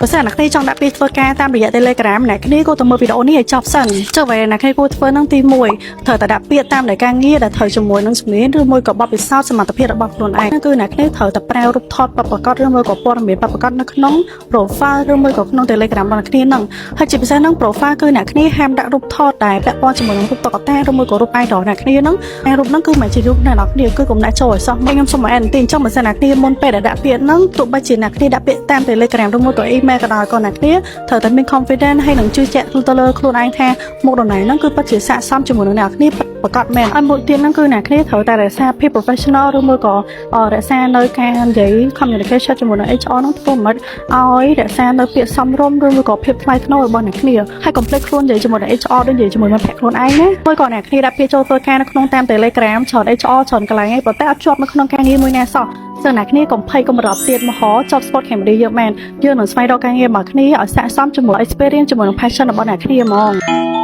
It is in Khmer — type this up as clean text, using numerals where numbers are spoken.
បើសិនអ្នកគ្នាចង់ដាក់ពាក្យធ្វើការតាមរយៈ Telegram អ្នកគ្នាគួរតែមើលវីដេអូនេះឲ្យចប់សិនចុះអ្វីដែលអ្នកគ្នាគួរធ្វើនឹងទី1ត្រូវតែដាក់ពាក្យតាមដែលការងារដែលត្រូវជាមួយនឹងជំនាញឬមួយក៏បទពិសោធន៍សមត្ថភាពរបស់ខ្លួនឯងគឺអ្នកគ្នាត្រូវតែប្រើរូបថតពិតប្រាកដឬមួយក៏ព័ត៌មានពិតប្រាកដនៅក្នុង profile ឬមួយក៏ក្នុង Telegram របស់អ្នកគ្នាហ្នឹងហើយជាពិសេសហ្នឹង profile គឺអ្នកគ្នាហាមដាក់រូបថតដែលពាក់ព័ន្ធជាមួយនឹងរូបតុក្កតាឬមួយក៏រូប idol អ្នកគ្នាហ្នឹងហើយរូបហ្នឹងគឺមិនជារូបអ្នកនរគ្នាគឺកុំដាក់ចូលឲ្យសោះខ្ញុំសូមឲ្យអានបន្តិចអញ្ចឹងបើសិនអ្នកគ្នាមុនពេលដែលដាក់ពាក្យហ្នឹងទោះបីជាអ្នកគ្នាដាក់ពាក្យតាម Telegram ឬមួយក៏ email ក៏ដោយក៏អ្នកគ្នាត្រូវតែមាន confidence ហើយនឹងជឿជាក់ទៅលើខ្លួនឯងថាមុខតំណែងហ្នឹងគឺពិតជាស័ក្តិសមជាមួយនឹងអ្នកគ្នាពិតប្រាកដមែនហើយមួយទៀតហ្នឹងគឺអ្នកគ្នាត្រូវតែរក្សាភាព professional ឬមួយក៏រក្សានៅការនិយាយ communication ជាមួយនឹង HR ហ្នឹងធ្វើមិនឲ្យរក្សានៅពាក្យសមរម្យឬមួយក៏ភាពថ្លៃថ្នូររបស់អ្នកគ្នាហើយកុំភ្លេចខ្លួននិយាយជាមួយនឹង HR ដូចនិយាយជាមួយមិត្តភក្តិខ្លួនឯងណាមួយក៏អ្នកគ្នាដាក់ពាក្យចូលធ្វើការនៅក្នុងតាម Telegram ច្រើន HR ច្រើនកន្លែងឯងប៉ុន្តែអត់ជាប់នៅក្នុងការងារមួយណាសោះចឹងអ្នកគ្នាកុំភ័យកុំបារម្ភទៀតមកហចប់ sport Cambodia យើងមែនយើងនឹងស្វែងរកការងារមកគ្នាឲ្យស័ក្តិសមជាមួយ experience ជាមួយនឹង passion របស់អ្នកគ្នាហ្មង។